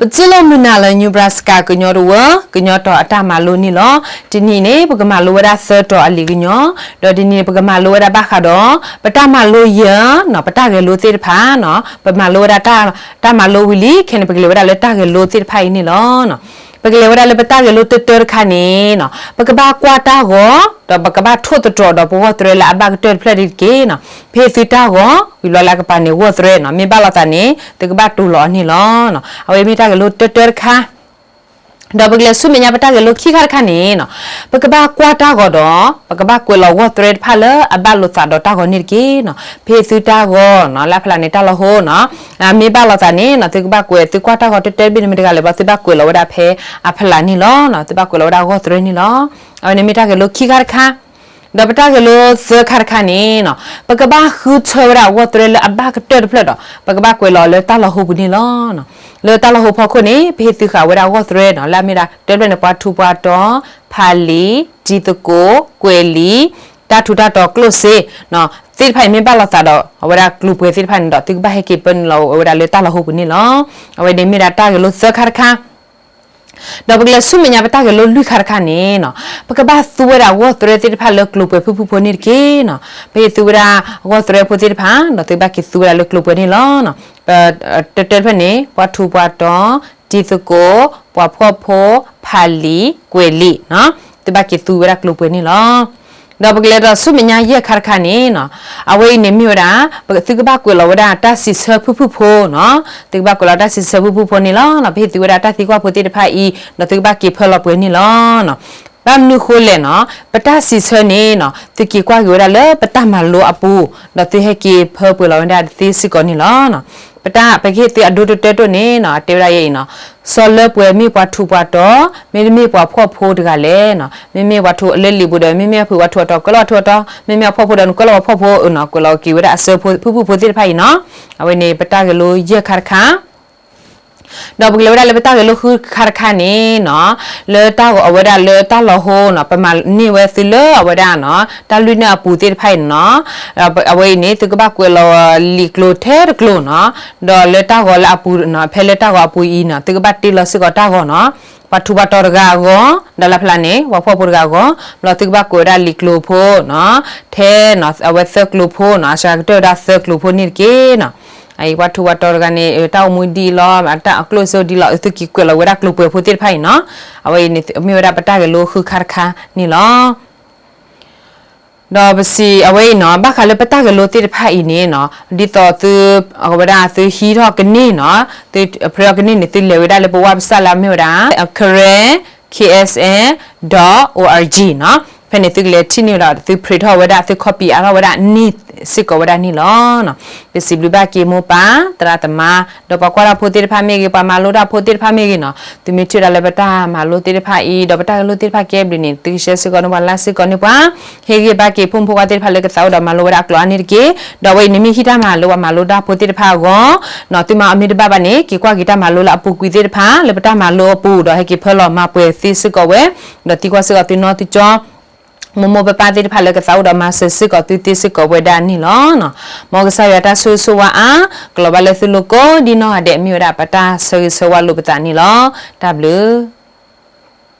ပတူၢ်လိာ်မုာ်နၤလၢ Nebraska ကညီတဝၢ ကညီတီၤအတၢ်မၤလိန့ၣ်လီၤ. တနံၤန့ၣ် ပကမၤလိဝဲဒၣ်သၢတီၤအလံာ်ကညီ, ဒီးတနံၤန့ၣ် ပကမၤလိဝဲဒၣ်ဘၣ်ဃးဒီး ပတၢ်မၤလိယဲၢ် ပတၢ်ဂဲၤလိသ့ၣ်တဖၣ်, ပမၤလိဝဲဒၣ် တၢ်မၤလိဝံၤလံ ခဲန့ၣ် ပကလဲၤဝဲဒၣ်လၢတၢ်ဂဲၤလိသ့ၣ်တဖၣ်အံၤန့ၣ်လီၤ. ပကလဲၤဝဲဒၣ်လၢပတၢ်ဂဲၤလိတၢတၢတခါန့ၣ် ပကဘၣ်ကွၢ်တၢ်ဂီၤ, ဒီးပကဘၣ်ထိၣ်သတြီၤဒီးပဂီၢ်သရဲလၢအဘၣ်ကတၢၢ်တဖျၢၣ်တက့ၢ်. ပဟ့ၣ်သုတၢ်ဂီၤ ဝံၤဘျီလၢအကပၤန့ၣ်ဂီၢ်သရဲနီၤ, မ့ၢ်ဘၣ်လိာ်သးန့ၣ် သုကဘၣ်တူၢ်လိာ်အီၤန့ၣ်လီၤ. အဝဲမ့ၢ်တၢ်ဂဲၤလိတၢတၢတခါ, ဒီးပကလဲၤဆူမဲာ်ညါပတၢ်ဂဲၤလိခံခါတခါန့ၣ်, ပကဘၣ်ကွၢ်တၢ်ဂီၤဒီး ပကဘၣ်ကွဲးလီၤဂီၢ်သရဲတဖၣ်လၢအဘၣ်လိာ်သးဒီးတၢ်ဂီၤန့ၣ်တက့ၢ်. ပဟ့ၣ်သုတၢ်ဂီၤနီၤ လၢအဖီလာ်န့ၣ်တၢ်လီၤဟိနီၤ, မ့ၢ်ဘၣ်လိာ်သးန့ၣ် သုကဘၣ်ကွဲး သုကွၢ်တၢ်ဂီၤတၢတၢတဘ့ၣ်န့ၣ်မ့ၢ်တဂၤလဲၣ်ဘၣ် သုဘၣ်ကွဲးလီၤဝဲဒၣ်ဖဲအဖီလာ်န့ၣ်လီၤ. သုဘၣ်ကွဲးလီၤဝဲဒၣ်ဂီၢ်သရဲန့ၣ်လီၤ. အဝဲန့ၣ်မ့ၢ်တၢ်ဂဲၤလိခံခါတခါ ဒီးပတၢ်ဂဲၤလိသၢခါတခါန့ၣ်, ပကဘၣ်ဃုထၢဝဲဒၣ်ဂီၢ်သရဲလၢအဘၣ်ကတၢၢ်တဖျၢၣ်ဒီး ပကဘၣ်ကွဲးလီၤလၢတၢ်လီၤဟိပူၤန့ၣ်လီၤ. လၢတၢ်လီၤဟိဖီခိၣ်န့ၣ် ပဟ့ၣ်သုဃာ်ဝဲဒၣ်ဂီၢ်သရဲနီၤ လၢအမ့ၢ်ဒၣ်တၢတဖျၢၣ်န့ၣ် ပှၤထူးပှၤတီၤ, ဖးလံာ်, တံၤသကိး, ကွဲးလံာ်, တၢ်ထူးတၢ်တီၤကျိၣ်စ့ သ့ၣ်တဖၣ်အံၤ မ့ၢ်ဘၣ်လိာ်သးဒီး အဝဲဒၣ်ကျိၤပှဲၤသ့ၣ်တဖၣ်န့ၣ်ဒီး သုကဘၣ်ဟဲက့ၤပၢနုာ်လီၤဝဲဒၣ်လၢတၢ်လီၤဟိပူၤန့ၣ်လီၤ. အဝဲန့ၣ်မ့ၢ်ဒၣ်တၢ်ဂဲၤလိသၢခါတခါ ဒီးပကလဲၤဆူမဲာ်ညါပတၢ်ဂဲၤလိလွံၢ်ခါတခါန့ၣ်, ပကဘၣ်သူဝဲဒၣ်ဂီၢ်သရဲသ့ၣ်တဖၣ်လၢကျိၤပှဲၤဖုၣ်ဖုၣ်ဖိန့ၣ်တက့ၢ်နီၤ. ပဟ့ၣ်သုဝဲဒၣ်ဂီၢ်သရဲဖိသ့ၣ်တဖၣ် ဒီးသုဘၣ်က့ၤသူဝဲဒၣ်လၢကျိၤပှဲၤန့ၣ်လီၤ. တၢတဖျၢၣ်န့ၣ် ပှၤထူးပှၤတီၤ, တံၤသကိး, ပှၤဖှီၣ်ဖိ, ဖးလံာ်, ကွဲးလံာ်, သုဘၣ်က့ၤသူဝဲဒၣ်ကျိၤပှဲၤန့ၣ်လီၤ. ဒီးပကလဲၤဒီးဆူမဲာ်ညါယဲၢ်ခါတခါန့ၣ်, အဝဲအံၤန့ၣ်မ့ၢ်ဝဲဒၣ် သုကဘၣ်ကွဲးလီၤဝဲဒၣ်တၢ်စံးဆၢဖုၣ်ဖုၣ်ဖိနီၤ. သုကဘၣ်ကွဲးလီၤတၢ်စံးဆၢဖုၣ်ဖုၣ်ဖိန့ၣ်လီၤ. ပဟ့ၣ်သုဝဲဒၣ်တၢ်သံကွၢ်ဖိသ့ၣ်တဖၣ်အံၤ ဒီးသုကဘၣ်က့ၤဖၢလီၤပှဲၤန့ၣ်လီၤ. ဘၣ်မနုၤဃိလဲၣ်နီၤ, ပတၢ်စံးဆၢန့ၣ်နီၤ သုက့ၤကွၢ်က့ၤဝဲဒၣ်လၢပတၢ်မၤလိအပူၤ, ဒီးသုဟဲက့ၤဖၢပှဲၤလီၤဝဲဒၣ်သ့စ့ၢ်ကီးန့ၣ်လီၤ. ပတၢ် ပကဟ့ၣ်သုအဒိတတၢတိၢ်န့ၣ်နီၤ တဲဝဲဒၣ်ယဲအံၤနီၤ, စီၤလၢပှဲၤမ့ၢ်ပှၤထူးပှၤတီၤ, မ့တမ့ၢ်ပှၤဖှီၣ်ဖိတဂၤလဲၣ်နီၤ. မ့မ့ၢ်ပှၤထူးလၢလံာ်ပူၤဒီး မ့မ့ၢ်အဖုၣ်ပှၤထူးအတီၤ ကွဲးလီၤပှၤထူးအတီၤ, မ့မ့ၢ်အဖှီၣ်ဖိဒီးနကွဲးလီၤပှၤဖှီၣ်ဖိနီၤ, ကွဲးလီၤက့ၤဝဲဒၣ်အစၢဖိ ဖုၣ်ဖုၣ်ဖိသ့ၣ်တဖၣ်အံၤနီၤ. အဝဲန့ၣ် ပတၢ်ဂဲၤလိယဲၢ်ခါတခါ ဒီးပကလဲၤဝဲဒၣ်လၢပတၢ်ဂဲၤလိဃုခါတခါန့ၣ်နီၤ, လၢတၢ်ဂီၤအဝဲဒၣ်လၢတၢ်လီၤဟိနီၤ ပမၤန့ၢ်ဝဲသုလၢအဝဲဒၣ်နီၤ တၢ်လွံၢ်နၢၣ်အပူၤသ့ၣ်တဖၣ်အံၤနီၤ, အဝဲအံၤန့ၣ် သုကဘၣ်ကွဲးလီၤလံာ်ကျိၤထဲတကျိၤနီၤ, ဒီးလၢတၢ်ဂီၤလၢအပူၤ ဖဲလၢတၢ်ဂီၤအပူၤအံၤနီၤ သုကဘၣ်တ့လီၤစ့ၢ်ကီးတၢ်ဂီၤနီၤ, ပှၤထူးပှၤတီၤတဂၤအဂီၢ်, ဒီးလၢဖျါန့ၣ် ပှၤဖှီၣ်ဖိတဂၤအဂီၢ်, ဘျီသုကဘၣ်ကွဲးဝဲဒၣ်လံာ်ကျိၤဖိနီၤ, ထဲနီၤ အဝဲသၢကျိၤဖိနီၤ အစှၤကတၢၢ်ဝဲဒၣ်သၢကျိၤဖိန့ၣ်တက့ၢ်နီၤ. အအံၤပှၤထူးပှၤတီၤတဂၤန့ၣ် တၢ်အိၣ်မူဒ်အံၤလီၤ အတၢ်အကျိၣ်စ့ဒ်လီၤ သုက့ၤကွဲးလီၤဝဲဒၣ်ကျိၤပှဲၤဖိသ့ၣ်တဖၣ်အံၤနီၤ. အဝဲအံၤန့ၣ်မ့ၢ်ဝဲဒၣ်ပတၢ်ဂဲၤလိဃုခါတခါန့ၣ်လီၤ. ဒီးပစံးအဝဲအံၤနီၤ ဘၣ်ဃးလၢပတၢ်ဂဲၤလိသ့ၣ်တဖၣ်အံၤန့ၣ်နီၤ ဒ်သိးသု အဝဲဒၣ်သုဟံးထီၣ်ကန့ၢ်နီၤ, သုဖျ့ထီၣ်ကန့ၢ်န့ၣ် သုလဲၤဝဲဒၣ်လၢပဝၢ်ပစၢ်လၢအမ့ၢ်ဝဲဒၣ် Karen K S N dot O R G နီၤ. ဖဲန့ၣ်သုကလဲၤထံၣ်န့ၢ်ဝဲဒီး သုဖျ့ထီၣ်ဝဲဒၣ် သုခီပံၤအါထီၣ်ဝဲဒၣ်န့ၢ်စ့ၢ်ကီးဝဲဒၣ်န့ၣ်လီၤ. ပစံးဘျုးဘၣ်က့ၤမိၢ်ပၢ် သရၣ်သမါ ဒီးပှၤကွၢ်တၢ်ဖိသ့ၣ်တဖၣ်မ့ၢ်ဂ့ၤ ပှၤမၤလိတၢ်ဖိသ့ၣ်တဖၣ်မ့ၢ်ဂ့ၤနီၤ, သုမ့ၢ်ထံၣ်ဝဲဒၣ်လၢပတၢ်မၤလိသ့ၣ်တဖၣ်အံၤ ဒီးပတၢ်ဂဲၤလိသ့ၣ်တဖၣ်ကဲဘျုးန့ၣ် သုကshareစ့ၢ်ကီးန့ၢ်ပှၤ likeစ့ၢ်ကီးန့ၢ်ပှၤ ဟ့ၣ်ဂံၢ်ဘါက့ၤဖိမုၣ်ဖိခွါသ့ၣ်တဖၣ်လၢကသးအိၣ်ဒီးမၤလိဝဲဒၣ်အကျိာ်အါန့ၣ်တက့ၢ်. ဒီးအဝဲအံၤန့ၣ်မ့ၢ်ဟံၣ်တၢ်မၤလိပှၤမၤလိတၢ်ဖိသ့ၣ်တဖၣ်အဂီၢ်နီၤ, သုမၤအီၤမ့ၢ်တဘၣ်ဘၣ်န့ၣ် က့ၤကွၢ်က့ၤတၢ်မၤလိလၢအပူၤကွံာ်သ့ၣ်တဖၣ် လၢပတၢ်မၤလိအပူၤ ဒီးဟဲက့ၤဖၢလီၤမၤပှဲၤသ့စ့ၢ်ကီးဝဲ, ဒီးသံကွၢ်စ့ၢ်ကီးသုနီၢ်သုကၠီ မိၢ်မိၢ်ပၢ်ပၢ်သ့ၣ်တဖၣ်လၢကသးအိၣ်ဒီးမၤစၢၤစ့ၢ်ကီးသုသ့စ့ၢ်ကီးဝဲဒၣ်န့ၣ်လီၤ. မ်ကစၢ်ယွၤတၢ်ဆိၣ်ဂ့ၤဆိၣ်ဝါအါ ကလီၤဘၣ်လၢသုလိၤကိးဒ်နီၢ်ဂၤဒဲး မ့ၢ်ဝဲဒၣ်ပတၢ်ဆၢဂ့ၤဆၢဝါလိာ်ပသးန့ၣ်လီၤ. တၢ်ဘျုး